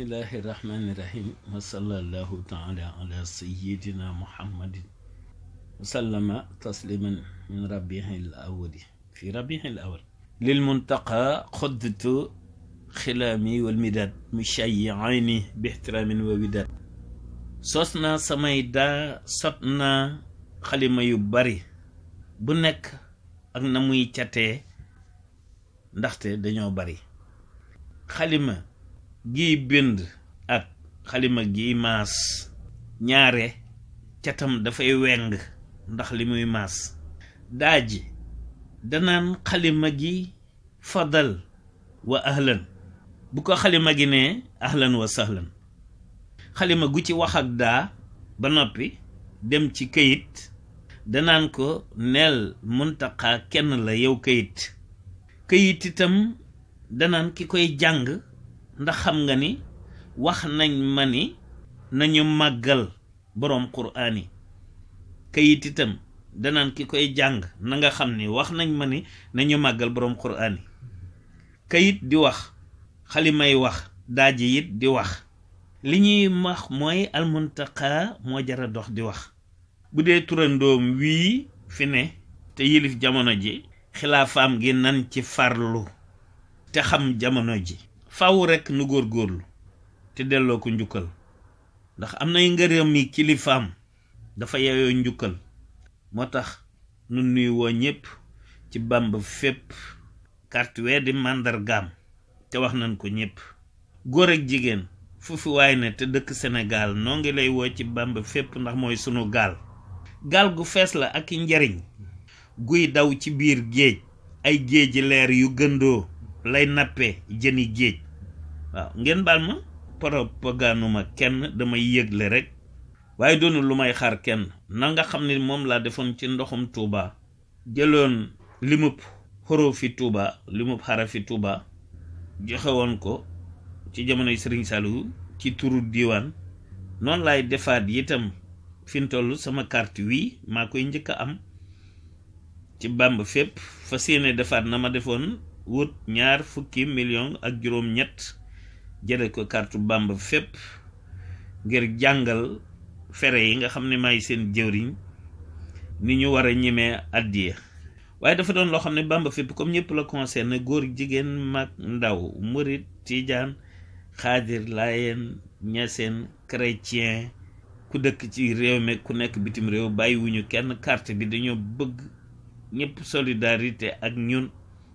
bismillahi rahmani rahim wa sallallahu taala ala sayyidina muhammadin wa sallama tasliman min rabihil awali fi rabihil awal lil muntaqa xuddtu xilaami wal midad mushayyi'ayni bi ihtiramin wa widad sos naa samay daa sot naa xalima yu bari bu nekk ak na muy catee ndaxte dañoo bari xalima gi bind ak xalima gi maas ñaare catam dafay weng ndax li muy maas daaji danaan xalima gi fadal wa ahlan bu ko xalima gi ne ahlan wa sahlan xalima gu ci wax ak daa ba noppi dem ci këyit danaan ko neel Muntaqa kenn la yow këyit itam danaan ki koy jàng ndax xam nga ni wax nañ ma ni nañu màggal boroom quraan yi këyit itam danaan ki koy jàng na nga xam ni wax nañ ma ni nañu màggal boroom quraan yi këyit di wax xalimay wax daaji it di wax li ñuy wax mooy almuntaqa moo jara dox di wax bu dee turandoom wii fi ne te yilif jamono ji xilaafaam gi nan ci farlu te xam jamono ji faw rekk nu góorgóorlu te delloo ko njukkal ndax am nay ngërëm yi kilifaam dafa yeyoo njukkal moo tax nu nuy woo ñépp ci Bàmba fépp carte wee di màndargaam te wax nañ ko ñépp góor ak jigéen foofu waay ne te dëkk Sénégal noo ngi lay woo ci Bàmba fépp ndax mooy sunu gaal gu fees la ak njariñ guy daw ci biir géej ay géeji leer yu gëndoo lay nappe jëni géej waaw ngeen baal ma propaganduma kenn damay yëgle rek waaye doonu lu may xaar kenn na nga xam ne moom laa defoon ci ndoxum Tuuba jëloon limub xorofi Tuuba limub xarafi Tuuba joxe woon ko ci jamonoy Sëriñ Saliou ci turu diiwaan noonu laay defaat itam fi mu toll sama carte wi maa koy njëkk a am ci Bàmba fépp fas yéene defaat na ma defoon wut 20 millions ak juróom-ñett jële ko carte Bàmba fépp ngir jàngal fere yi nga xam ne maay seen jëwriñ ni ñu war a ñemee addiya waaye dafa doon loo xam ne Bàmba fépp comme ñëpp la concerné góor jigéen mag ndaw murit tijaan xaadir laayeen ñaseen chrétien ku dëkk ci réew mi ku nekk bitim réew bàyyiwuñu kenn carte bi dañoo bëgg ñëpp solidarité ak ñun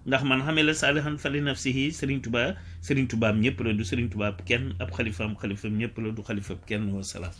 ndax man xamee la saalihan fali nafsihi Serigne Touba Serigne Toubaam ñëpp la du Serigne Touba kenn ab xalifaam ñëpp la du xalifaam kenn wa salaam